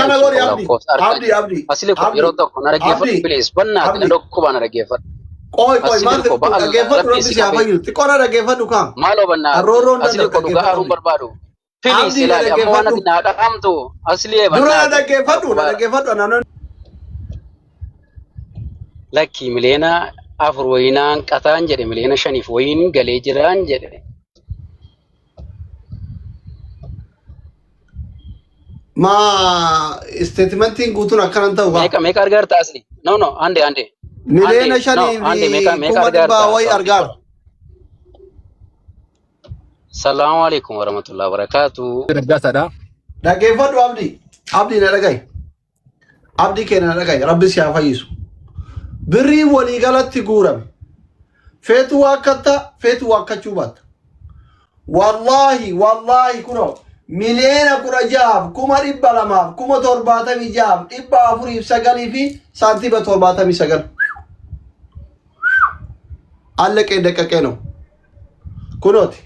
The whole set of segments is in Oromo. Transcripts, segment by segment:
Akkana jechuudha. godhi Abdi. Lakkoofsa argaa Abdi jira. Abdi. Asli koo Abdi. yeroo tokko na dhaggeeffadhu Abdi. please. Bannaati na Abdi. dhukkuba na dhaggeeffadhu. Qoy qoy Asli maal koo ba'alla dhaggeeffadhu rabbi rabbi si si haa qabee. fayyisu. Xiqqoo na dhaggeeffadhu kaa. Maaloo bannaati. Arroorroon Asli danda'u koo dhugaa dhaggeeffadhu haaruun Abdi. barbaadu. Please Abdi na ilaali amma waan dhaggeeffadhu. ati naa dhaamtu asli Dura na bannaati. Na dhaggeeffadhu na dhukkubaara. dhaggeeffadhu anaan Lakkii 4 miliyoona wayinaan qataan jedhe 5 miliyoona wayiin galee jiraan jedhe. Ma isteetimentiin guutuun akkanan ta'u kaa. Meeqa meeqa argaarta asli? No no ande ande. Miliyoona Ande no shanii ande fi meeqa meeqa kuma dhibbaa argaarta wayi Saudi argaara. kora. Salaamu alaikum warahmatullahi wabarakatuh. Raggaasaadha. Dhaggeeffadhu Abdi. Abdi na dhagahi. Abdi keenya na dhagahi. Rabbi si haa fayyisu. Birriin waliigalatti guurame. Feetu waakkatta, feetu waakkachuu baatta. Wallaahi, wallaahi kunoo 16,276,409 fi saantima 79. Allaqee daqqaqee no. Kunooti.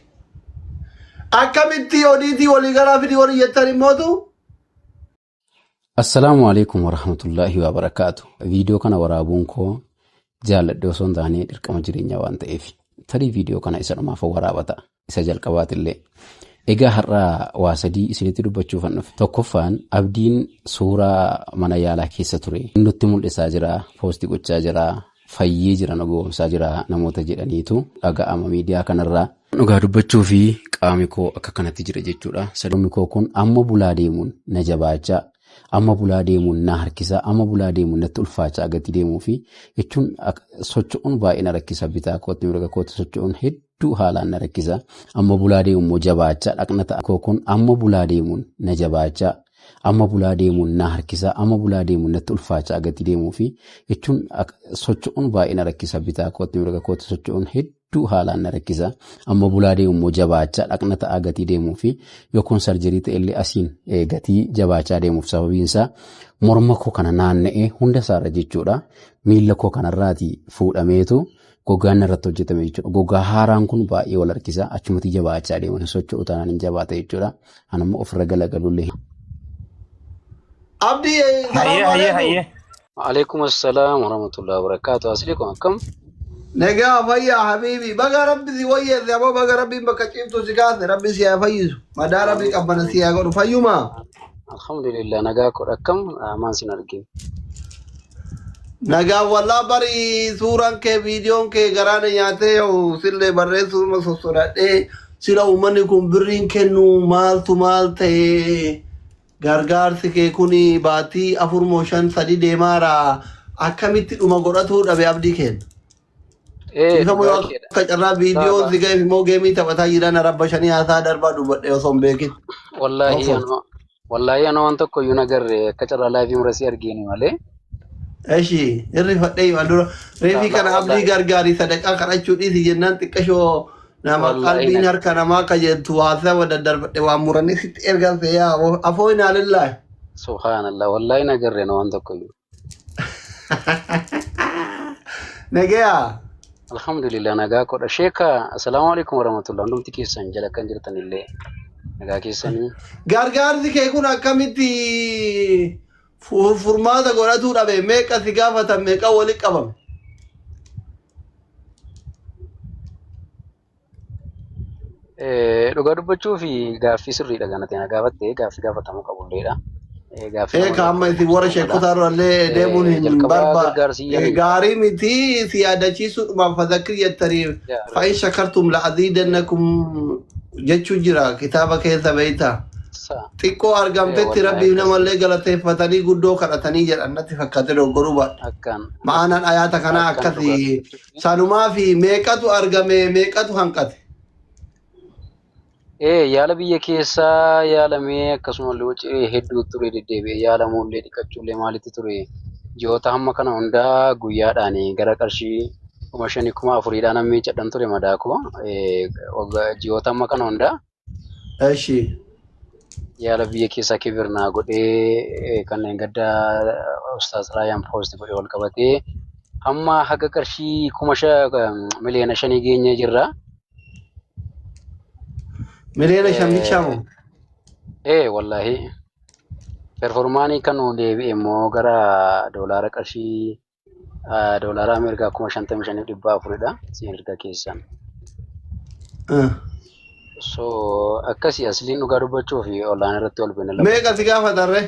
Akkamitti odiitii waliigalaa fidii walii jettan immootu Assalaamu alaikum warahmatullaahi wabarakaatu. Viidiyoo kana waraabuun koo jaalladhe osoo hin taane dirqama jireenyaa waan ta'eef tarii viidiyoo kana isa dhumaaf waraabata isa jalqabaatillee. Egaa har'a waa sadii isinitti dubbachuufan dhufe. Tokkoffaan Abdiin suuraa mana yaalaa keessa ture. Nutti mul'isaa jira, poostii gochaa jira, fayyee jira, nu gowwoomsaa jira namoota jedhaniitu dhaga'ama miidiyaa kanarraa. Dhugaa dubbachuu fi qaami koo akka kanatti jira jechuudha. Qaamni koo kun amma bulaa deemuun na jabaachaa, amma bulaa deemuun na harkisaa, amma bulaa deemuun natti ulfaachaa gati deemuu fi jechuun socho'uun baay'ee na rakkisa. Bitaa kootti mirga kootti socho'uun hedduu haalaan na rakkisa. Amma bulaa deemuun immoo jabaachaa dhaqna ta'a. Koo kun amma bulaa deemuun na jabaachaa, amma bulaa deemuun na harkisaa, amma bulaa deemuun natti ulfaachaa gati deemuu fi jechuun socho'uun baay'ee na rakkisa. Bitaa kootti mirga kootti socho'uun hedduu haalaan na rakkisa. Amma bulaa deemu immoo jabaachaa dhaqna ta'aa gatii deemuu fi yookaan sarjarii ta'ellee asiin gatii jabaachaa deemuuf sababiin isaa morma koo kana naanna'ee hunda isaarra jechuudha. Miilla koo kanarraati fuudhameetu gogaan irratti hojjetame jechuudha. Gogaa haaraan kun baay'ee wal harkisa. Achumatti jabaachaa deema. Hin socho'u taanaan hin jabaata jechuudha. Ani immoo ofirra galagalullee. Abdi Hayyee salaamu hayyee alaikum. hayyee. Alaikum assalaam warahmatullahi wabarakatuh. Asli kun akkam? Nagaa fayyaa habiibi. Baga rabbi si wayyeesse aboo baga rabbiin bakka ciiftu si kaase rabbi si haa fayyisu. Madaa rabbi qabbana si haa godhu fayyumaa. Alhamdulillah nagaa koo akkam maan sin argin. Nagaa wallaa bari suuraan kee viidiyoon kee garaa na nyaatee yoo sillee barreessuu sossodaadhee sila uummanni kun birriin kennu maaltu maal ta'ee gargaarsi kee kun baatii 4 moo 5 3 deemaara akkamitti dhuma godhatuu dhabe abdii kenna. Dhiifama Dhugaa yoo keedha. akka carraa viidiyoon Saaba si ga'eef immoo geemii taphataa jiran arabba shanii haasaa darbaa dubbadhe osoo hin beekin. Wallaahi Obbo. anoo wallaahi anoo waan tokko iyyuu nagarre akka carraa laayivii murasii argeeni malee. Eshi irrifadhee waan dura reefii Saala kana abdii wallaahi gargaarii sadaqaa kadhachuu dhiisi jennaan xiqqashoo nama wallaahi qalbiin nag harka namaa qajeeltu haasawa daddarbadhe waan muranii sitti ergan seeyaa afoo inaalillaahi. Subhaanallah wallaahi nagarre anoo waan tokko iyyuu. Nagayaa. Alhamdulillah nagaa kodha. Sheeka assalaamu alaikum warahmatullahi hundumti keessan jala kan jirtan illee nagaa keessanii. Gargaarsi kee kun akkamitti furmaata godhatuu dhabe meeqa si gaafatan meeqa walitti qabame. Dhugaa dubbachuu fi gaaffii sirriidha kan ati na gaafatte gaaffii gaafatamuu qabulleedha. Gaaffii Eeka namoonni amma akka isin warra deebisuu mala. sheekotaa irrallee deemuun hin Jalqaba barba gargaarsi ani gaarii miti si yaadachiisuudhumaaf fadakkir jettaniif fa'in shakartum la aziidannakum jechuu jira kitaaba keessa beeyta. Sa Xiqqoo argamtetti wallaahi rabbiif akkasii namallee galateeffatanii guddoo kadhatanii jedhan natti fakkaate dogoggoruu baadhe. akkaan Ma'aanaan ayaata kanaa akkaan dhugaa akkasi dubbachuuf. sanumaa fi meeqatu argame meeqatu hanqate. Yaala biyya keessaa yaalamee akkasumallee waci hedduu ture deddeebi'ee yaalamuullee dhiqachuullee maalitti ture ji'oota hamma kana hundaa guyyaadhaan gara qarshii 5,000 4,000dhaan hammi cadhan ture madaa koo ji'oota hamma kana hundaa Eshi. yaala biyya keessaa kibirnaa godhee kanneen gadda Ustaaz Raayaan poost godhee wal qabatee hamma haga qarshii 5,000,000 geenyee jirra. 5 miliyoona bichaa moo? Ee wallaahi. Performaanii kan nu deebi'e immoo gara doolaara qarshii doolaara Ameerikaa 55,400dha. Isin erga keessan. So akkasii asliin dhugaa dubbachuu fi online irratti ol beena lama. Meeqa si gaafatarre?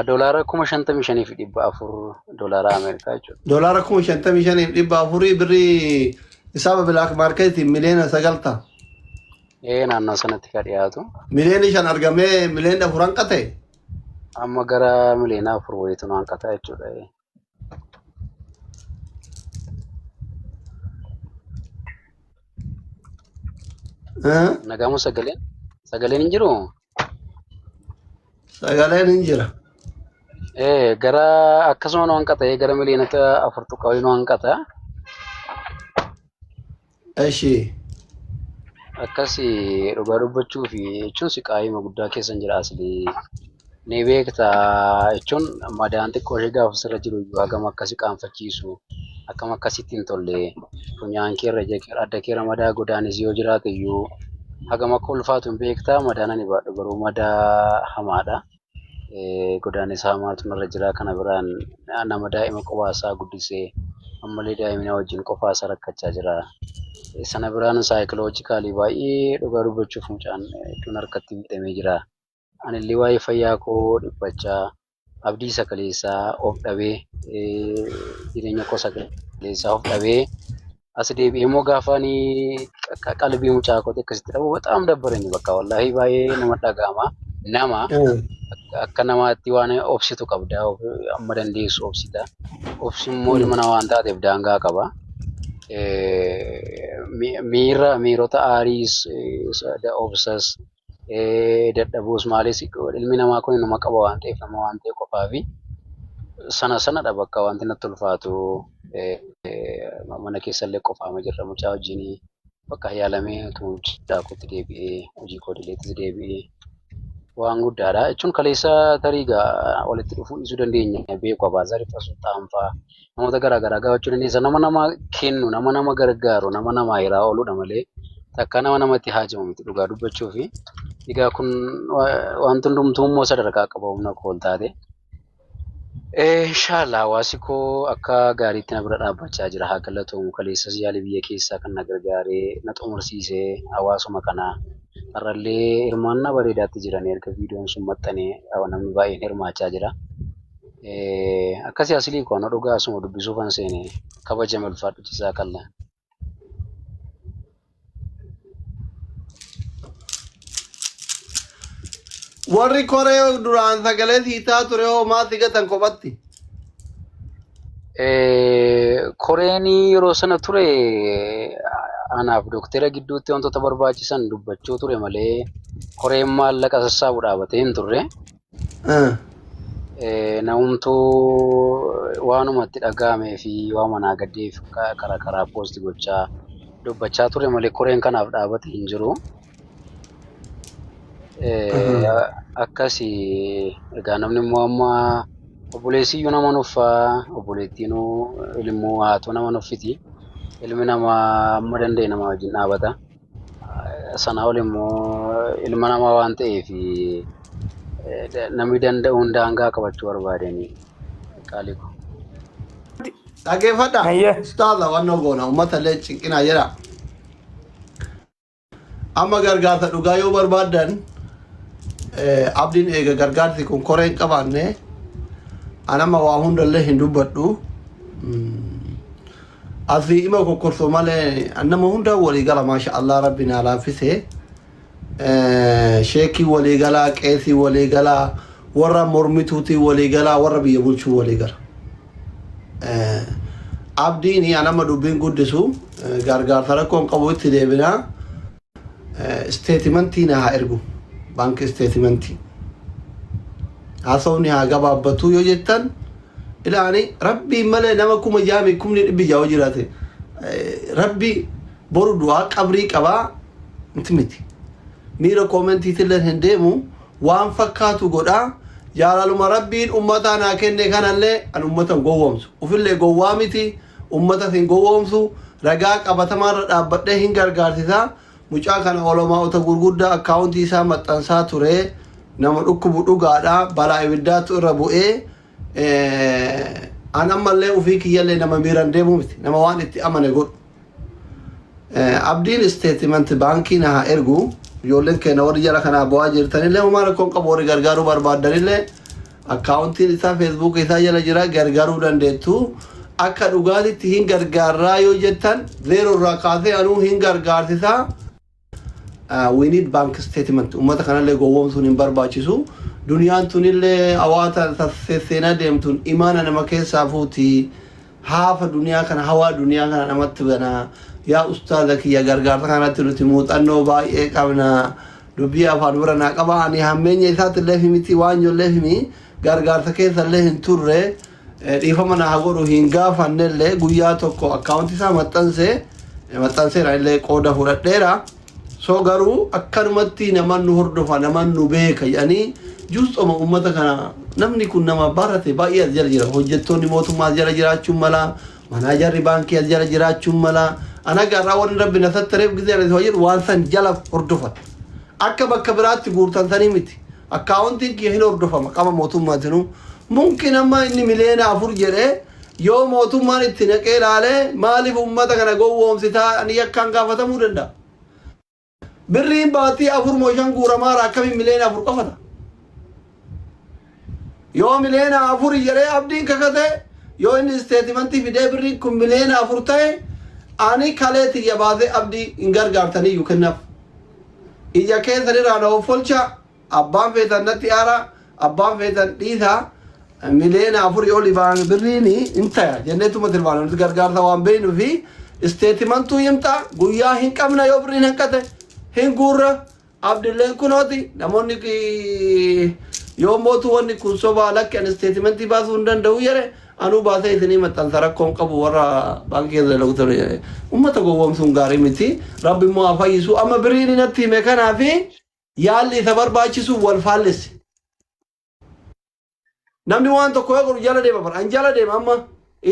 Doolaara 55,400 doolaara Ameerikaa jechuudha. Doolaara 55,400 birrii isaaba black marketiin 9 miliyoona ta'a. Ee, naannoo sanatti kan dhiyaatu. 5 miliyoona argamee 4 miliyoona hanqate. Amma gara 4 miliyoona wayiitu nu hanqata jechuudha. Nagaamu sagaleen? Sagaleen hin jiruu? Sagaleen hin jira. Ee, gara akkasuma nu hanqata, gara 4 miliyoona tuqaa wayii nu hanqata. Eshi. Akkasii dhugaa dubbachuu fi jechuun si qaayima guddaa keessan jira aslii. Ni beektaa jechuun madaan xiqqoo ishee gaafa sirra jiru iyyuu hagam akkasi qaanfachiisu, akkam akkasitti hin tolle, funyaan keerra, ija keerra, adda keerra madaa godaanis yoo jiraate iyyuu hagam akka ulfaatu hin beektaa. Madaan ani baadhu garuu madaa hamaadha. Godaannisa hamaatu narra jira. Kana biraan nama daa'ima qofaasaa guddisee ammallee daa'imna wajjin qofaasaa rakkachaa jira. Sana biraan psychologically baay'ee dhugaa dubbachuuf mucaan hedduun harkatti miidhamee jira. Anillee waa'ee fayyaa koo dhiphachaa, abdii sakaleessaa of dhabee, jireenya koo sakaleessaa of dhabee as deebi'ee immoo gaafa ani qalbii mucaa kootii akkasitti dhabu በጣም dabbarani bakka wallaahi baay'ee nama dhaga'ama. Nama akka namaatti waan obsitu qabda, amma dandeessu obsita. Obsi immoo ilma namaa waan taateef daangaa qaba. Miira miirota aariis, obsas, dadhabuus, maalis ilmi namaa kun nama qaba waan ta'eef, nama waan ta'e qofaafi sana sanadha bakka wanti natti ulfaatu. Mana keessallee qofaama jirra mucaa wajjin, bakka yaalamee utuu mucaa kootti deebi'ee hojii koo idileettis deebi'ee waan guddaadha. Jechuun kaleessa tarii gaa walitti dhufuu dhiisuu dandeenya, beeku Abaazar Sulxaan fa'aa namoota garaa garaa gaafachuu dandeessa. Nama nama kennu, nama nama gargaaru, nama namaa hiraa ooludha malee takka nama namatti haajamu miti dhugaa dubbachuu fi egaa kun wanti hundumtuu immoo sadarkaa qaba humna koo ol taate. Inshaallah hawaasi koo akka gaariitti na bira dhaabbachaa jira, haa galatoomu. Kaleessas yaalii biyya keessaa kan na gargaaree na xumursiisee hawaasuma kana. Har'allee hirmaannaa bareedaatti jiran, erga viidiyoon sun maxxanee namni baay'een hirmaachaa jira. Akkasii asilii koo na dhugaa asuma dubbisuufan seene. Kabajame, ulfaadhu, jazaakallaa. Warri koree duraan sagalee siitaa ture hoo maal si gatan kophatti? Koreen yeroo sana ture anaaf doktera gidduutti wantoota barbaachisan dubbachuu ture malee koreen maallaqa sassaabu dhaabatee hin turre. Namumtuu waanuma itti dhaga'amee fi waan manaa gaddeef karaa karaa post gochaa dubbachaa ture malee koreen kanaaf dhaabate hin jiru. Akkasii egaa namni immoo amma obboleessi iyyuu nama nuffaa, obboleettiinuu ilmoo haatu nama nuffiti. Ilmi namaa amma danda'e nama wajjin dhaabata. Sana ol immoo ilma namaa waan ta'eef namni danda'uun daangaa qabachuu barbaadanii qaalii ko. Dhaggeeffadha. Hayyee. Ustaaza, wannoo goona uummata illee cinqinaa jedha. Amma gargaarsa dhugaa yoo barbaaddan, abdiin eega gargaarsi kun koree hin qabaanne, anama waa hundallee hin dubbadhu. Asii ima kokkorsoo malee nama hunda walii gala, maasha Allah, rabbi naa laaffise. Sheekii walii galaa, qeesii walii galaa, warra mormituutii walii galaa, warra biyya bulchuu walii gala. Abdiin anama dubbiin guddisu gargaarsa rakkoon qabu itti deebinaa. Statementii na haa ergu. Bank statementii. Haasawni haa gabaabbatu yoo jettan, ilaani, rabbiin malee nama kuma jaami kumni dhibbi ja'a jiraate, rabbi boru du'aa qabrii qabaa miti miti. Miira commentiitillee hin deemu, waan fakkaatu godhaa. Jaalaluma rabbiin ummataa naa kenne kanallee an ummata hin gowwoomsu. Ufillee gowwaa miti, ummatas hin gowwoomsu. Ragaa qabatamaarra dhaabbadhee hin gargaarsisaa. Mucaa kana olamaa'ota gurguddaa accountii isaa maxxansaa ture. Nama dhukkubu dhugaadha. Balaa ibiddaatu irra bu'ee an ammallee ofii kiyyallee nama miiraan deemuu miti. Nama waan itti amane godhu. Abdiin statement baankii na haa ergu. Ijoolleen keenya warri jala kanaa bu'aa jirtanillee homaa rakkoon qabu warri gargaaruu barbaaddanillee akkaawuntiin isaa Facebook isaa jala jira gargaaruu dandeettu. Akka dhugaatitti hin gargaarraa yoo jettan zeeroo irraa kaasee anuu hin gargaarsisaa. We need bank statement. Uummata kanallee gowwoomsuun hin barbaachisu. Duniyaan tunillee hawaata seenaa deemtuun imaana nama keessaa fuuti. Haafa duniyaa kana hawaa duniyaa kana namatti bana. Yaa ustaaza kiyya gargaarsa kanatti nuti muuxannoo baay'ee qabna. Dubbii afaan bira naa qaba. Ani hammeenya isaatti illee miti waan ijoollee himi gargaarsa keessa illee hin turre. Dhiifama na haa godhu hin gaafannellee guyyaa tokko akkaawuntii isaa maxxansee maxxanseera illee qooda fudhadheera. So garuu akkanumatti naman nu hordofa naman nu beeka jedhanii jusxoma uummata kana namni kun nama barate baay'ee as jala jira. Hojjettoonni mootummaa as jala jiraachuun mala, manaajarri baankii as jala jiraachuun mala. Ana garraa wanni rabbi na sattareef gizee ani hojjedhu waan san jala hordofan. Akka bakka biraatti guurtan sanii miti. Akkaawuntiin kiyya hin hordofama qama mootummaatinuu. Mumkin amma inni 4 miliyoona jedhee yoo mootummaan itti naqee ilaalee maaliif uummata kana gowwoomsitaa ani yakkaan gaafatamuu danda'a. Birriin baatii afur moo shan guuramaara akkamiin 4 miliyoona qofata? Yoo 4 miliyoona jedhee abdiin kakate yoo inni statementii fidee birriin kun 4 miliyoona ta'e ani kalee tiyya baasee abdii hin gargaartaniyyuu kennaaf. Ija keessan irraa na offolcha abbaan feetan natti aara abbaan feetan dhiisaa 4 miliyoona oli baan birriin hin taya jenneetuma tilmaana nuti gargaarsa waan beeknuu fi statementuu himta guyyaa hin qabna yoo birriin hanqate hin guurra abdilleen kunooti namoonni yoo mootu wanni kun sobaa lakki ani statementii baasuu hin danda'u jedhe anuu baasee isinii maxxansa rakkoon qabu warra baankii keessa dalagu ture jedhe ummata gowwoomsuun gaarii miti rabbi immoo haa fayyisu amma birriin natti hime kanaa fi yaalli isa barbaachisu wal faallesse. Namni waan tokko yoo godhu jala deema bara. An jala deema amma.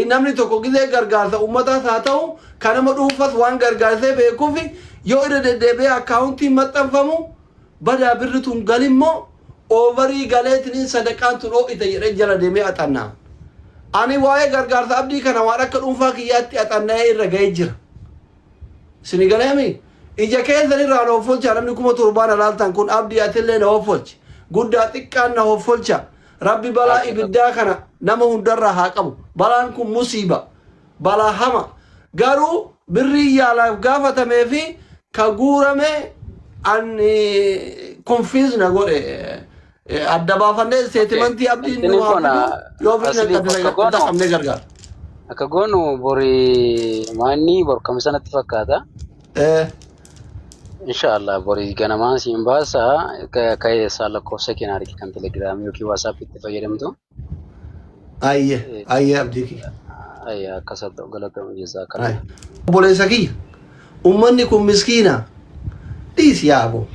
Namni tokko gizee gargaarsa uummataas haa ta'u kan nama dhuunfas waan gargaarsee beekuuf yoo irra deddeebi'ee akkaawuntiin maxxanfamu badaa birri tun galimmoo overii galeetiniin sadaqaan tun ho'ite jedhee jala deemee axannaa. Ani waa'ee gargaarsa abdii kana waan akka dhuunfaa kiyyaatti axanna'ee irra ga'ee jira. Isin galeemi? Ija keessan irraa na offolcha namni 70,000 alaaltan kun abdii atillee na offolchi. Guddaa xiqqaan na offolcha. Rabbi balaa ibiddaa kana nama hundarraa haa qabu. Balaan kun musiiba. Balaa hama. Garuu birrii yaalaaf gaafatamee fi ka guurame an confuse na godhe. Adda baafannee statementii abdiin nu haa fidu yoo birriin Asli hanqate bakka goonu qabnee gargaara. Akka goonu bori maanni bor kamisa natti fakkaata. Inshallah bori ganamaan siin baasa keessaa lakkoofsa keenya argi kan telegiraamii yookiin WhatsApp itti fayyadamtu. Ayyee ayyee abdii kiyya. Ayya akkas haa ta'u galatoomii jazakallah. Obboleessa kiyya ummanni kun miskiina dhiisi yaabo.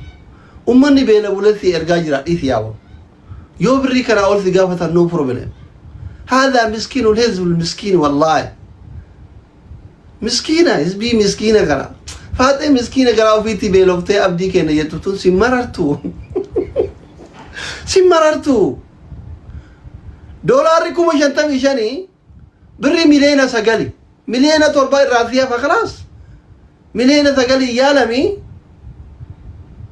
Ummanni beela buletti ergaa jira dhiisi yaabo. Yoo birrii kanaa ol si gaafatan no problem. هذا مسكين الحزب المسكين والله miskiina hizbii miskiina kana faaxee miskiina garaa ofiitti beeloftee abdii kenna jettu tun si marartu si marartu doolaarri 55,000 birrii 9 miliyoona 7 miliyoona irraa si hafa خلاص 9 miliyoona yaalami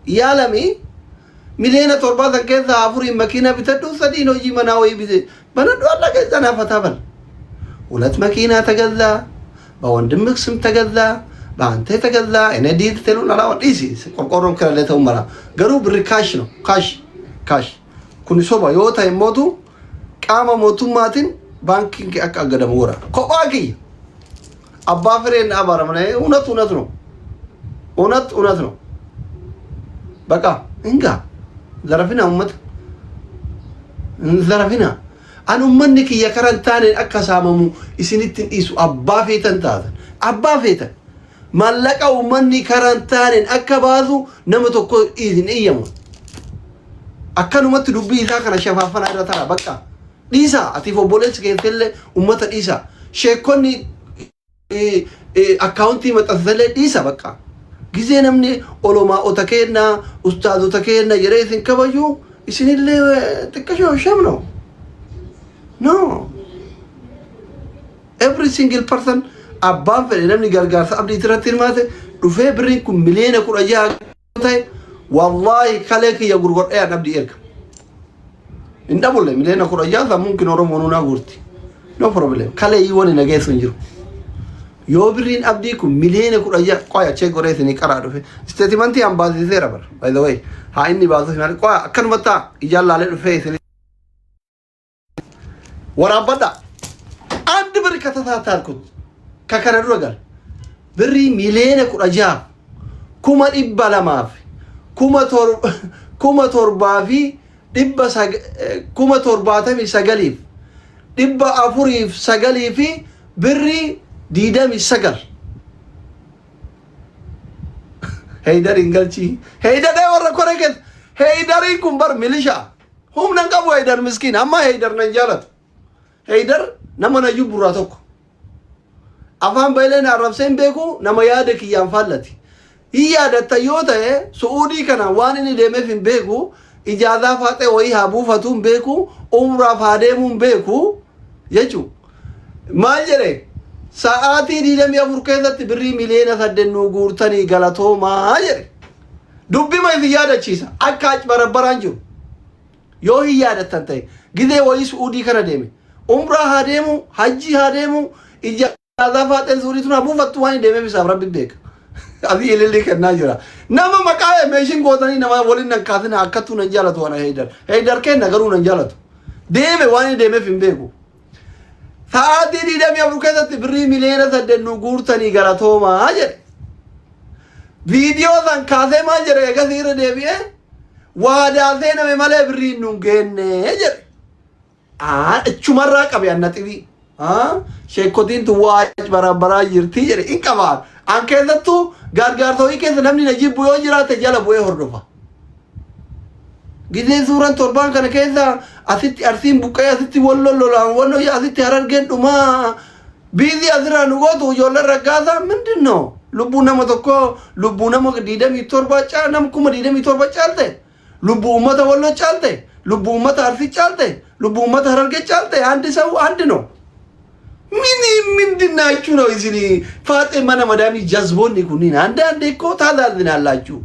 yaalami 7 miliyoona san keessaa afuriin makiina bitadhu sadiin hojii manaa wayii bite banadhu alla keessan hafataa bal ሁለት መኪና ተገዛ፣ በወንድምህ ስም ተገዛ፣ በአንተ ተገዛ። እኔ detail ኡን አላወ dhiisi qorqorroon kirallee ta'uu mala garuu birri cash ነው cash cash kun soba yoo ta'e mootu qaama mootummaatiin baankiin kee akka aggadamu godha kophaa kiyya abbaa fireen abaaramne እውነት እውነት ነው እውነት እውነት ነው በቃ እንጋ zarafina ummata zarafina an ummanni kiyya karan taaneen akka saamamu isinitti hin dhiisu abbaa feetan taatan abbaa feetan maallaqa ummanni karan taaneen akka baasu nama tokko hin iyyamu akkanumatti dubbii isaa kana shafaafanaa irra tara bakka dhiisaa atiif obboleessi keessallee ummata dhiisaa sheekonni akkaawuntii maxxansallee dhiisa bakka gizee namni olomaa'ota keenna ustaazota keenna jedhee isin kabaju Isinillee xiqqashoo shame no. No. Every single person, abbaan fedhe, namni gargaarsa Abdii irratti hirmaate dhufee birriin kun 16 miliyoona ta'e, wallaahi kalee kiyya gurguradhee an Abdii erga. Hin dhabulle 16 miliyoona sammuun kin Oromoo nunaa guurti. No problem. Kalee iyyuu wani nageessu hin jiru. Yoo birriin Abdii kun 16 miliyoona qoya chee godhee isinii qaraa dhufe. Statementii an baasiseera bara. By the way, haa inni baasuuf malee qoya akkanuma ta'a ijaan laalee dhufee isinii. Waraabbadha. አንድ ብር ከተሳታልኩት ከከነ dura gal birrii 16,200,000 79,409 fi birrii 29. Heydariin galchii. Heydaree warra koree keessa. Heydariin kun bar milishaa. Humna hin qabu Heydar miskiin. Amma Heydar nan jaalatu. Heydar nama nayyuu burraa tokko. Afaan bayileen arrabsee hin beeku, nama yaada kiyyaan faallati. Hin yaadatta yoo ta'e, Su'uudii kana waan inni deemeef hin beeku, ijaazaa faaxee wayii haa buufatu hin beeku, umraaf haa deemuu hin beeku jechuudha. Maal jedhe? Sa'aatii 24 keessatti birrii 8 miliyoona nuu guurtanii galatoomaa jedhe. Dubbima isin yaadachiisa. Akka achi barabbaraan jiru. Yoo hin yaadattan ta'e, gizee wayii Su'uudii kana deeme. Umraa haa deemu, hajjii haa deemu, ijaazaa faaxeen Su'uudii tun haa buufattu, waan hin deemeef isaaf Rabbi beeka. Asii ililli kennaa jira. Nama maqaa meeshin gootanii nama waliin nan kaasina, akkattuu nan jaalatu waan Heydar. Heydar kenna garuu nan jaalatu. Deeme, waan inni deemeef hin beeku. Sa'aatii 24 keessatti birrii 8 miliyoona nu guurtanii galatoomaa jedhe. Viidiyoo san kaasee maal jedhe? Eegas irra deebi'ee waadaa seename malee birrii nu geenne jedhe. Achumarraa qabe anna xibii. Sheekotiin tun waa barabbaraa jirti jedhe in qabaan. An keessattuu gargaarsa hojii keessa namni na jibbu yoo jiraate jala bu'ee hordofa. Gizee suuraan torbaan kana keessa asitti Arsiin buqqee, asitti Wallon lolaan, Wallon asitti, Harargeen dhumaa biizii asirraa nu gootu ijoolleen raggaasaa ምንድን ነው? Lubbuu nama tokko, lubbuu nama 27 caal, nama 27,000 caalte, lubbuu uummata Walloo caalte, lubbuu uummata Arsii caalte, lubbuu uummata Harargee caalte. አንድ ሰው አንድ ነው። ምን ምንድን ናችሁ ነው isin faaxee mana madaamii jazboonni kunniin? አንዳንዴ እኮ ታዛዝናላችሁ።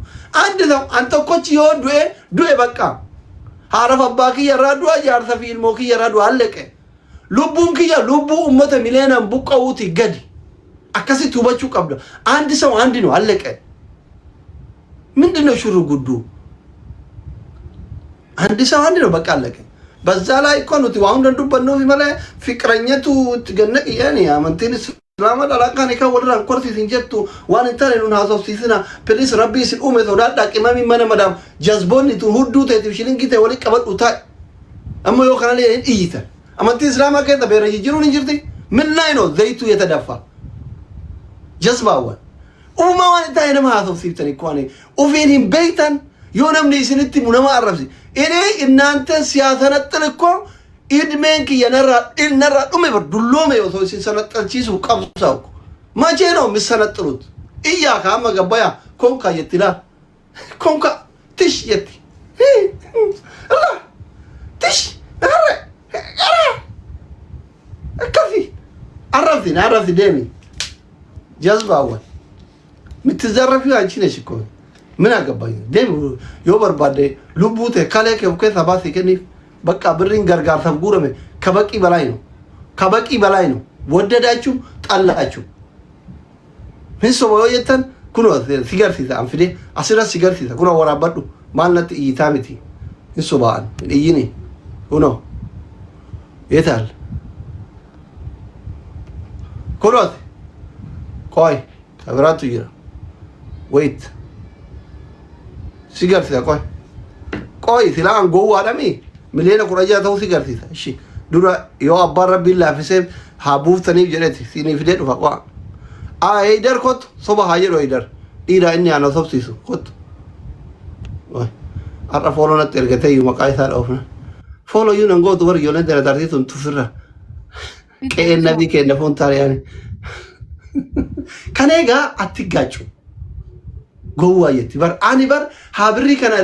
አንድ ሰው an tokkochi yoo du'e du'e bakka haadhaaf abbaa kiyya irraa du'a, jaarsa fi ilmoo kiyya irraa du'a, alleqe. Lubbuun kiyya lubbuu uummata miliyoonan buqqa'uuti gadi. Akkasitti hubachuu qabda. አንድ ሰው አንድ ነው፣ አለቀ። ምንድን ነው ሽሩ ጉዱ? አንድ ሰው አንድ ነው፣ በቃ አለቀ። በዛ ላይ እኮ nuti waan hunda dubbannuufi malee fiqiranyatu itti gannaqi yaani amantiin Islaama dhalaqaan kan walirraan korsiisin jettu waan hin taane nun haasofsiisina. Please, Rabbii isin uume sodaadhaa. Qimamii mana madaam jazboonni tun hudduu teetiif shilingii ta'e walitti qabadhu taa'e. Amma yoo kanallee hin iyyitan. Amantii Islaamaa keessa beera jijjiiruun hin jirti. ምን ላይ ነው ዘይቱ የተደፋ? Jazbaawwan uumaa waan hin taane nama haasofsiiftan እኮ ani ufiin hin beektan. Yoo namni isinitti himu nama arrabsi. እኔ እናንተን ሲያሰነጥል እኮ እድሜን kiyya narraa dhume bar, dulloome osoo isin sanaxxalchiisuuf qabsaa'u. መቼ ነው የምሰነጥሉት? Iyyaa ka amma gabbaya konka jetti laa konka tish jetti Allah tish harre akkasi arrabsi na arrabsi deemi jazbaawwan የምትዘረፊው አንቺ ነሽ እኮ። ምን አገባኝ? Deemi yoo barbaadde lubbuu ta'e kalee kee of keessaa baasii kenniif. በቃ birriin gargaarsaaf guurame ከበቂ በላይ ነው፣ ከበቂ በላይ ነው። ወደዳችሁም ጠላችሁ hin soba yoo jettan kunoo si garsiisa. An fidee asirra si garsiisa. Kunoo waraabbadhu. Maal natti iyyitaa miti? Hin soba'an hin iyyini. Kunoo የታል? Kunooti, ቆይ ka biraatu jira. Wait, si garsiisa. ቆይ ቆይ, silaa an gowwaadhami 16 miliyoona ta'uu si garsiisa. Ishi dura yoo abbaan Rabbiin laaffisee haa buuftaniif jedheeti siinii fidee dhufa. Qo'a aa Heydar kottu. Soba haa jedhu Heydar dhiiraa inni ana sobsiisu kottu. Har'a follow natti ergatee iyyuu maqaa isaa dhoofna. Follow iyyuu nan gootu bari ijoolleen tana tartiituun tufirra qe'een nabii kenna foon taariyaani. Kan egaa atti gaacu. Gowwaa jetti bar ani bar haa birrii kana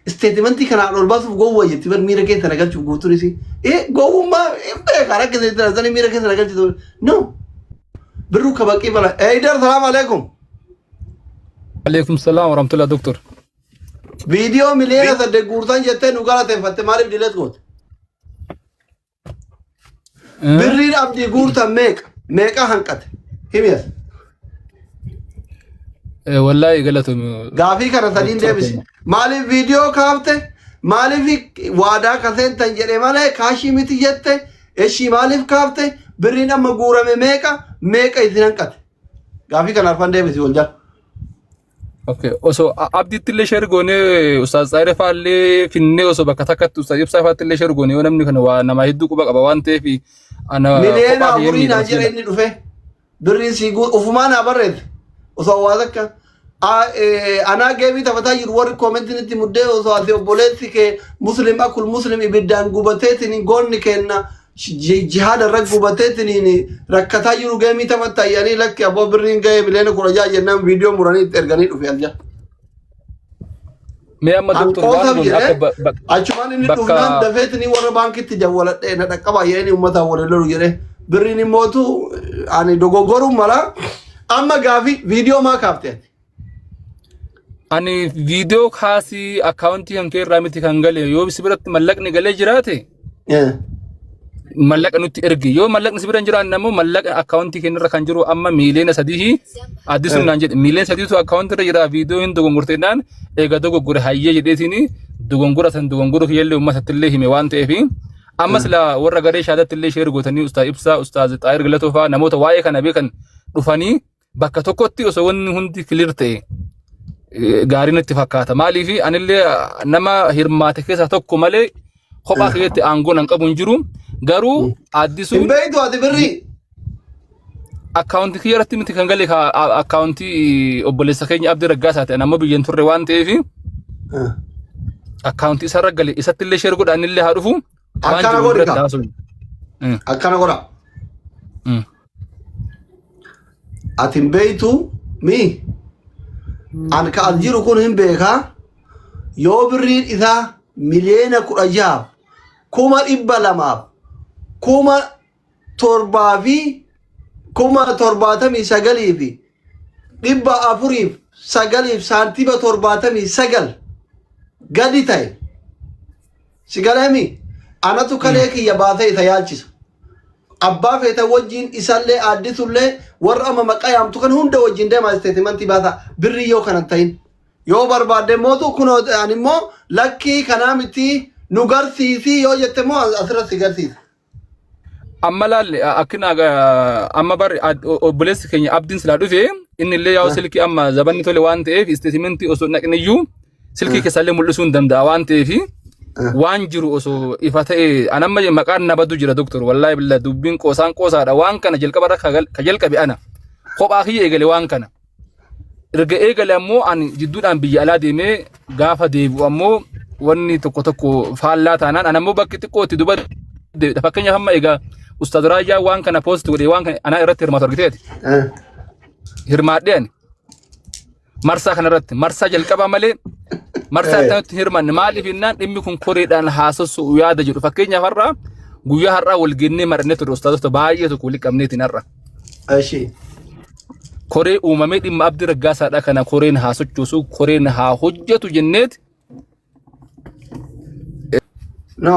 isteetimentii kanaan ol baasuuf gowwaa jetti bar miira keessa na galchuuf guutuun isii. Ee gowwummaa hin beekaa rakkisa itti sanii miira keessa na galchitu. No birruu kabaqii bala. Eeydar salaam alaikum. Alaikum salaam warahmatullah doktor. Viidiyoo 8 miliyoona guurtan jettee nu galateeffatte maaliif dileet goote? Birriin abdii guurtan meeqa? Meeqa hanqate? Himi as. Wallaahi galatoomi. Gaafii kana sadiin Doktor deebisi. keenya. Maaliif viidiyoo kaafte? Maaliif waadaa kaseentan jedhe malee kaashii miti jette? Eshii maaliif kaafte? Birriin amma guurame meeqa? Meeqa isin hanqate? Gaafii kana arfan deebisi wal jala. Okay. Osoo abdiitti illee share goonee Ustaaz Xaayiree fa'aa illee finnee osoo bakka takkatti Ustaaz Ibsaa fa'aatti illee share goonee yoo namni kana waa namaa hedduu quba qaba waan ta'eef ana Miliyoona kophaa kiyyeen afurii naa miidhama jedhe seena. inni dhufe. Birriin sii guur ufumaa naa barreesse. Osoo waa takka anaa geemii taphataa jiru warri koomentiin itti muddee osoo ati obboleessi kee muslim akul muslim ibiddaan gubateetiin goonni kenna jihaada irra gubateetiin rakkataa jiru geemii taphatta ayyanii lakki abboo birriin ga'ee 16 miliyoona jennaan viidiyoo muranii itti erganii dhufe alja. Mee amma An doktor waan qoosaaf goonu akka jedhee achumaan inni bakka dhufnaan dafeetinii warra baankitti jawwaladhee na dhaqqabaa jedhanii uummataan waliin lolu jedhee birriin immootu ani dogoggoruun mala amma gaafii viidiyoo maa kaafte ati? Ani viidiyoo kaasii akkaawuntii kan kee irraa miti kan gale yoo si biratti mallaqni galee jiraate mallaqa nutti ergi yoo mallaqni si bira hin jiraanne ammoo mallaqa akkaawuntii keenya irra kan jiru amma 3 miliyoona addi sun naan jedhe 3 miliyoona akkaawuntii irra jira viidiyoo hin dogongorte jennaan eega dogoggore hayyee jedheetiin dogongora san dogongoruu kiyyallee uummatatti illee hime waan ta'eef amma sila warra garee shaadatti illee sheer gootanii ustaaz Ibsaa ustaaz Xaayir Galatoo fa'aa namoota waa'ee kana beekan dhufanii bakka tokkotti osoo wanni hundi clear ta'e gaarii natti fakkaata. Maaliif anillee nama hirmaate keessaa tokko malee kophaa kiyyatti aangoo nan qabu hin jiru. Garuu Hin addisuun beektu ati birrii. akkaawuntii kiyya irratti miti kan gale akkaawuntii obboleessa keenya Abdii Raggaasaati. Ani ammoo biyya hin turre waan ta'eef akkaawuntii isarra gale isatti illee sheer godha inni illee haa dhufu. Waan Akkana jiru godhi irratti kaa. haasofna. Akkana godha. Ati hin beektu mi? An ka as jiru kun hin beekaa. Yoo birriin isaa 16,279,409.79 gadi ta'e si galeemi anatu kalee kiyya baasee isa yaalchisa. Abbaa feeta wajjin isallee aaddisullee warra amma maqaa yaamtu kan hunda wajjin deemaa isteetimantii baasa birrii yoo kanan ta'in. Yoo barbaadde mootu kunoo ani immoo lakkii kanaa miti nu garsiisii yoo jette immoo asirratti si garsiisa. Amma laalle akkina amma bar obboleessi keenya abdiin silaa dhufe inni illee yaa'u silkii amma zabanni tole waan ta'eef isteetimentii osoo hin dhaqne iyyuu silkii keessallee mul'isuu hin danda'a waan ta'eef waan jiru osoo ifa ta'e an amma maqaan na badu jira doktor wallaahi billah dubbiin qoosaan qoosaadha waan kana jalqaba irra ka jalqabe ana kophaa kiyya eegale waan kana erga eegale ammoo ani jidduudhaan biyya alaa deemee gaafa deebi'u ammoo wanni tokko tokko faallaa taanaan an ammoo bakki xiqqoo itti duba deebi'a fakkeenyaaf amma egaa ustaaz Raayyaa waan kana poost godhee waan kana anaa irratti hirmaatu argiteeti hirmaadhee ani marsaa kanarratti marsaa jalqabaa malee marsaa itti aanutti hin hirmaanne maaliif jennaan dhimmi kun koreedhaan haasossu yaada jedhu fakkeenyaaf har'a guyyaa har'aa wal gennee marannee ture ustaazota baay'ee tokko walitti qabneetiin har'a. Eshi. Koree uumamee dhimma Abdii Raggaasaadha kana koreen haa sochoosu koreen haa hojjetu jenneet No.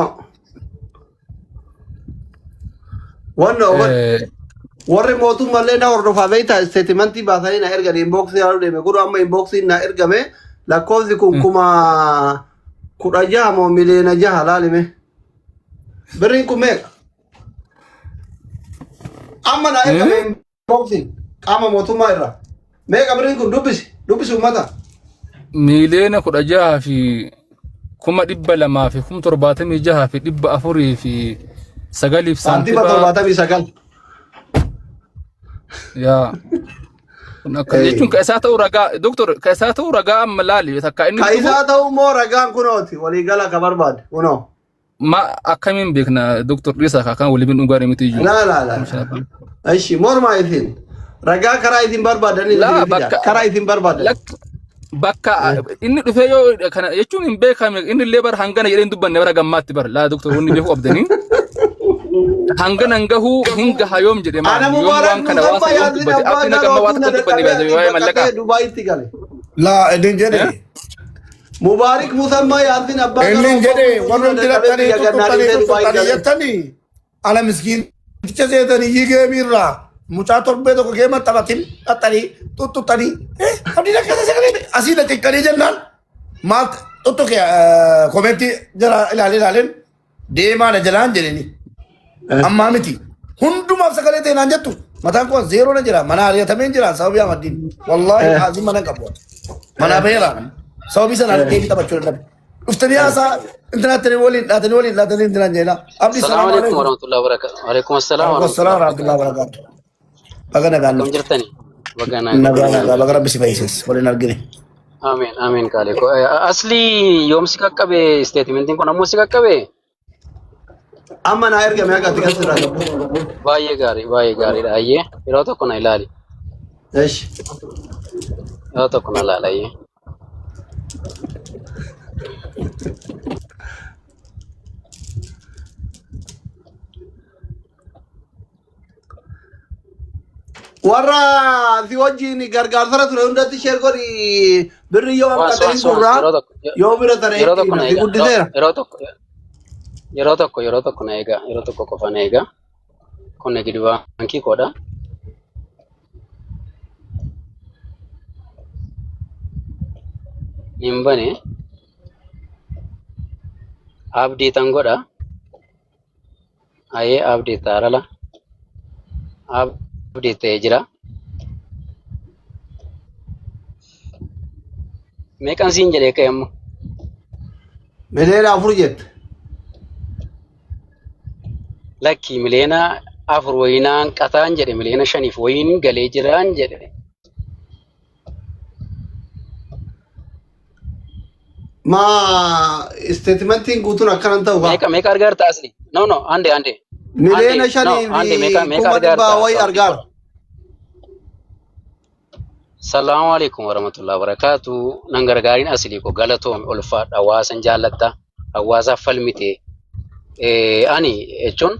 Wanno warri mootummaallee na hordofaa beektaa isteetimentii baasanii na ergan inboksii haala deeme kun amma inboksiin na ergame lakkoofsi kun 16,000 moo 6 miliyoona laalime. Birriin kun meeqa? Amma na ergame inboksiin qaama mootummaa irraa. Meeqa birriin kun dubbisi dubbisi uummata. 16,276,409 Saantima saantima 79. Yaa kun akka jechuun ka isaa ta'uu ragaa doktor ka isaa ta'uu ragaa amma laali takka inni Ka dhufu isaa ta'u immoo ragaan kunooti waliigala ka barbaade kunoo. Ma akkamiin beekna doktor dhiisaa kaa kan waliin dhugaa miti iyyuu. Laa laa laa. Ishi mormaa isin ragaa karaa isin barbaadanii Laa isin fida bakka karaa isin barbaadan. Lakki Bakka inni dhufee yoo kana jechuun hin beekame, inni illee bara hangana jedhee hin dubbanne bara gammaatti bara laa doktor wanni beekuu qabdanii. Hangana hin gahuu hin gaha yoom jedhe maal Ana yoom Mubaarak waan kana waan Musammaa sana yoom Yaasin dubbate abbaa abdiin akka amma waa garootuu na tokko dubbanne dadhabee baay'ee waa'ee mallaqaa. baqatee Dubaayitti gale. Laa inni jedhe. Mubaarik Musammaa Yaasin abbaa Inni garoo jedhe otuu na warri dadhabee dilattanii biyya gannaa tuttuqanii dhiisee Dubaayi tuttuqanii gale. jettanii ala miskiinticha seetanii geemiirraa mucaa torbee tokko geema taphatin dhaxxanii tuttuqanii abdiin akkasa sagalee asii na xiqqanii jennaan maal tuttuqe komentii jara ilaalee ilaaleen deemaa na jalaan jedheni ammaa miti hundumaaf sagalee ta'e naan jettu mataan koo zeeroo na jira mana ari'atameen jira sababii amaddiin wallaahi azii mana hin qabu mana beera sababii sanaan geemii taphachuu dadhabe dhuftanii haasaa intinaatti waliin dhaatanii waliin dhaatanii intinaan jedha abdii Assalamu salaamu alaikum alaikum warahmatullahi wabarakatuh. Waalaikum assalam waalaikum warahmatullahi salaam wabarakatuh. warahmatullahi wabarakatuh baga nagaan Akkam dhufte jirtani? Baga nagaa nagaa nagaa. nagaa baga rabbi si fayyises waliin argine. Amiin amiin qaalee ko. Asli yoom si qaqqabe statementiin kun ammoo si qaqqabe? Amma naa ergame akka ati kasirraa qabdu. Baay'ee gaarii baay'ee gaariidha. Ayyee yeroo tokko na ilaali. Eshi. Yeroo tokko na ilaali ayyee. Warra si wajjin gargaarsara ture hundatti share godhi birri yoo Waans hanqate hin waans waans gurraa yeroo tokko yoo bira tare yeroo itti tokko na himna si eega guddiseera. yeroo tokko yeroo tokko yeroo tokko na eega yeroo tokko qofa na eega. Kun gidi baankii koodha. Hin bane abdiitan godha. Ayyee abdii taarala. Abdii ta'ee jira. Meeqan siin jedhee ka'e amma? 4 miliyoona jette. Lakki 4 miliyoona wayinaan qataan jedhe 5 miliyoona wayiin galee jiraan jedhe. Maa isteetimentiin guutuun akkanan ta'u kaa. Meeqa meeqa argaarta asli? No no ande ande. Miliyoona Ande no shanii ande fi meeqa meeqa kuma dhibbaa argaarta wayi abdii argaara. Salaamu alaikum warahmatullahi wabarakatuh. Nan gargaariin aslii ko galatoome ulfaadha hawaasan jaallatta hawaasaaf falmite. Ani jechuun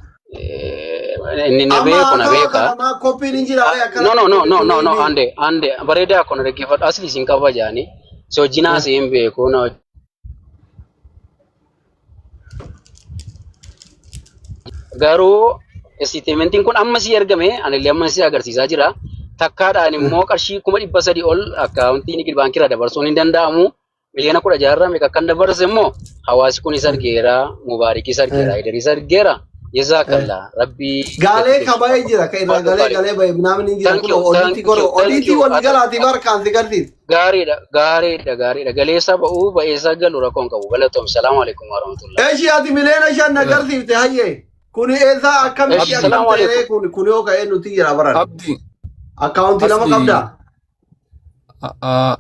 inni na Amma beeku na haasawa beeka. kana maa koppiin hin jira wayi No no akkanatti no no no no kennitanii. ande ande bareedaa kun dhaggeeffadhu asli isin qaba jaani. Si wajjin haasa'ee hin beeku na garuu isteetimentiin kun amma si ergame anillee amma si agarsiisaa jira. Takkaadhaan immoo qarshii 300,000 ol akkaawuntii Nigid Baankii irraa dabarsuun hin danda'amu. 16 miliyoona irraa meeqa akkan dabarse immoo hawaasi kunis argeera, Mubaarikis argeera, Idaris argeera. Jazaakallaa Rabbii Gaalee gati ka keessa bahee qaba. jira ka irraa Ulfaadhu galee qaalii. galee bahe minaamin hin jira Thank kun you, odiitii thank godhu you, thank odiitii you. walii galaatii barkaan si garsiisa. Gaariidha, gaariidha, gaariidha. Galeessa ba'uu ba'eessa galu rakkoon qabu. Galatoom. Salaamu alaikum warahmatullahi. Eshi ati 5 miliyoona na garsiifte hayyee. Kuni eessaa akkamitti Abdi akkam Assalaamu ta'ee alaikum. kun kun yoo ka'ee nuti jira baran. Abdi Akkaawuntii lama asli qabdaa?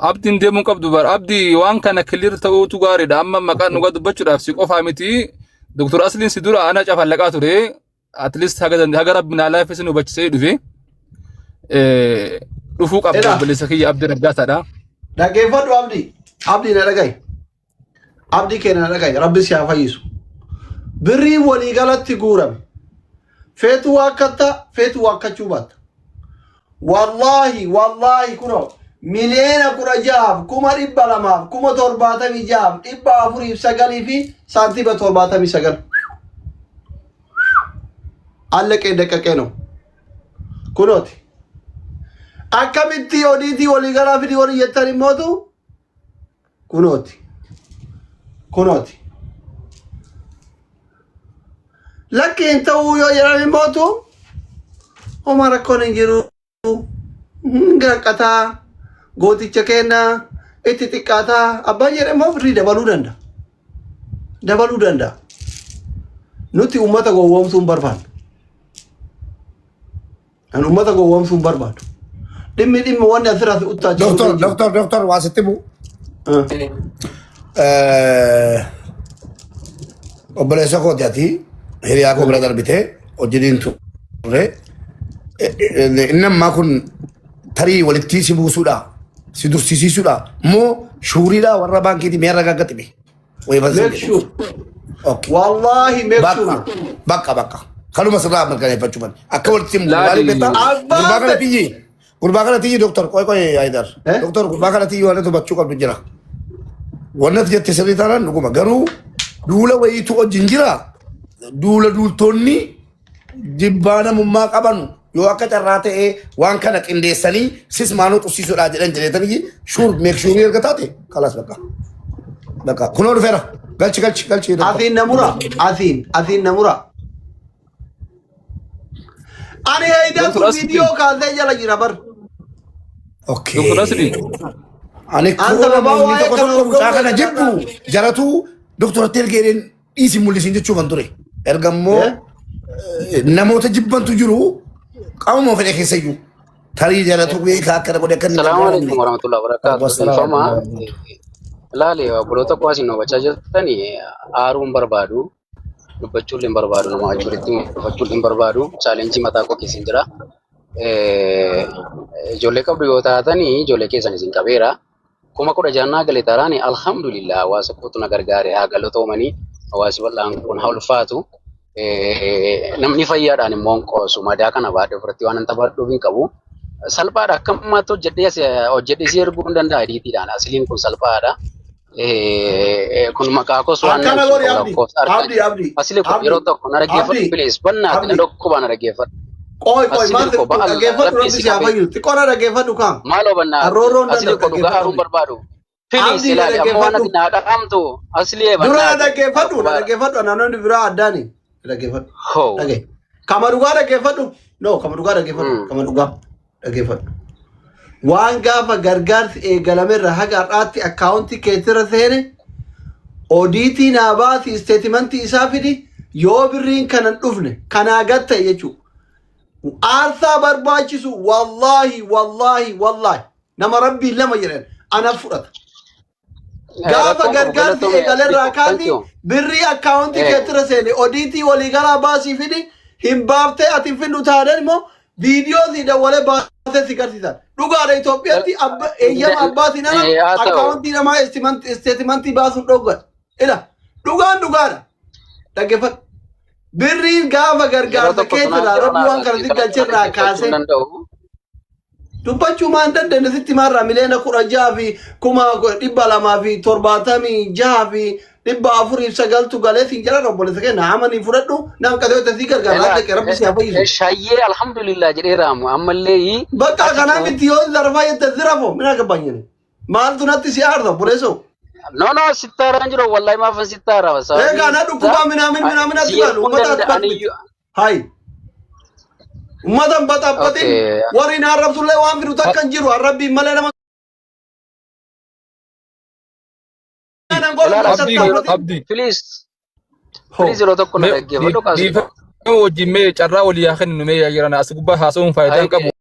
Abdiin deemuu qabdu bar abdi waan kana clear ta'uutu gaariidha amma maqaan dhugaa dubbachuudhaaf si qofaa miti Dr. Asliin si dura ana cafallaqaa ture at least haga haga rabbi naa laaffise nu hubachisee dhufe dhufuu qabda Edha obboleessa kiyya Abdii Raggaasaadha. dhaggeeffadhu Abdii. Abdii na dhaga'i. Abdii keenya na dhaga'i. Rabbi si haa fayyisu. Birriin waliigalatti guurame. Feetu waakkatta feetu waakkachuu baatta. Wallaahi wallaahi kunoo 16,276,409 fi saantima 79. Allaqee daqqaqee no. Kunooti. Akkamitti odiitii waliigalaa fidii walii jettan immootu kunooti. Kunooti. Lakki hin ta'uu yoo jedhan immootu homa rakkoon hin jiru. Hin raqqataa gooticha kennaa itti xiqqaataa abbaan jedhe immoo birrii dabaluu danda'a. Dabaluu danda'a. Nuti uummata gowwoomsuu hin barbaannu. An uummata gowwoomsuu hin barbaadu. Dhimmi dhimmi wanni asirraa si uttaachisu Doktor, hin jiru. doktor, doktor, waa sitti bu'u. Obboleessa kooti ati hiriyaa koo bira darbitee hojiin turre. Inni ammaa kun tarii walitti si buusuudha. Si dursisiisuudha moo shuuriidha warra baankiiti mee arragaaggaxime? Wayii Make sure. Okay. Wallahi make sure. Bakka bakka bakka. Kanuma sirraa mirkaneeffachuu malee. Akka walitti himu Laali. maaliif beektaa? Abbaan Gurbaa kana tiyyi. Gurbaa kana tiyyi doktor qoy qoy Haydar. Eh? Doktor gurbaa kana tiyyi waan hubachuu qabdu jira. Wanni ati jette sirrii taanaan dhuguma garuu duula wayiitu wajjin jira. Duula duultonni jibbaa namummaa qaban yoo akka carraa ta'ee waan kana qindeessanii sis maanoo xussiisuudhaa jedhan jedheetanii shuur meek shuurii erga taate kalaas bakka. Bakka kunoo dhufeera. Galchi galchi galchi. doktor. Asiin na mura. Asiin asiin na mura. Ani heydatu Doktor Asli. viidiyoo kaasee jala jira bar. Okay. Doktor Asli. Ani An koo sababa namoonni waa'ee tokko kana tokko mucaa kana hordofuu jibbu jaratu doktoratti ergeedheen dhiisi mul'isiin jechuuf kan ture. Erga immoo Eh? namoota jibbantu jiru qaamuma fedhe keessa iyyuu tarii jaratu beekaa akkana godhe akka inni Salaamu alaikum gargaaramne. warahmatullahi wabarakatuh. Wassalaam. Dhiifama. Laali obboloota koo asiin hubachaa jirtani aaruu hin barbaadu. Dubbachuu illee hin barbaadu. Nama wajjin walitti mufachuu illee hin barbaadu. Chaalenjii mataa koo keessa hin jira. Ijoollee qabdu yoo taatani ijoollee keessan isin qabeera. 16,000 naa gale taaraani alhamdulillah hawaasa kootu na gargaare haa galatoomanii hawaasi bal'aan kun haa ulfaatu. Namni fayyaadhaan immoo hin qoosu madaa kana baadhee ofirratti waan hin taphadhuuf hin qabu. Salphaadha akka ammaatti hojjedhee hojjedhee si erguu hin danda'a ediitiidhaan asiliin kun salphaadha. Kun maqaa koos waan na Akkana ibsu godhi qabu Abdi. lakkoofsa harkaan Abdi jira. Abdi. Asili kun Abdi. yeroo tokko na dhaggeeffadhu Abdi. please bannaati na Abdi. dhukkuba na dhaggeeffadhu. Qoy qoy Asili maal koo ba'alla dhaggeeffadhu rabbi rabbi si si haa qabee. fayyisu. Xiqqoo na dhaggeeffadhu kaa. Maaloo bannaati Arroorroon asili danda'u koo dhugaa dhaggeeffadhu aaruun Abdi. barbaadu. Please Abdi na ilaali amma waan dhaggeeffadhu. ati naa dhaamtu asli Dura na bannaati na dhaggeeffadhu na dhukkubaara. dhaggeeffadhu naannoo biraa addaani. Na dhaggeeffadhu. Hoo. Dhagge. Kama dhugaa dhaggeeffadhu. No kama dhugaa dhaggeeffadhu. Kama dhugaa dhaggeeffadhu. Waan gaafa gargaarsi eegalamerra haga har'aatti akkaawuntii keetirra seene odiitii naa baasi isteetimantii isaa fidi yoo birriin kanan dhufne kanaa gad ta'e jechuudha. Aarsaa barbaachisu wallaahi wallaahi wallaahi nama rabbii lama jedhan ana fudhata. Gaafa Rakkoon qabu gargaarsi galatoome eegalerraa Asliiko. Thank kaasi you. birrii akkaawuntii keetirra seene odiitii waliigalaa baasii fidi hin baaftee ati hin fiddu taanaan immoo viidiyoo si dawwalee baasee si garsiisan. Dhugaadha Itoophiyaatti eeyyama abbaatiin ala Haa ta'u. akkaawuntii namaa isteetimantii baasuun dhoggan. Ila dhugaan dhugaadha. Dhaggeeffadhu. Birriin gaafa Yeroo gargaarsa tokko tunaan keetirraa yeroo rabbi waan kana naa si galcherraa dhaggeeffachuu hin kaasee danda'u. Dubbachuu maan dandeenye sitti maarraa 16,276,409tu galee siin jedhan obboleessa keenya amanii fudhadhu naan qatee si gargaara Elaa dhaqe rabbi si haa fayyisu. shayyee alhamdulillah jedhee raamu ammallee Bakka ati kanaa miti yoo zarfaa jette zirafo mina gabbanyine maaltu natti si aarsa obboleessoo. No no sittaaraan jiru wallahi maafan sittaara Egaa na sababiin dhukkubaa isaa minaamin minaamin si atti baalu erguun uummata atti danda'an batmiti. iyyuu Hayi. Uummata hin baxaabbatin okay warri na arrabsullee waan fidu takka hin jiru arrabbiin malee nama nan godhu ilaala uummata Abdii tattaaffatin. abdii please Ho. please yeroo tokko na mee dhaggeeffadhu qaasii dhiifama wajjin mee carraa walii haa kennu mee yaa jiran as gubbaa haasa'uun faayidaa hin qabu.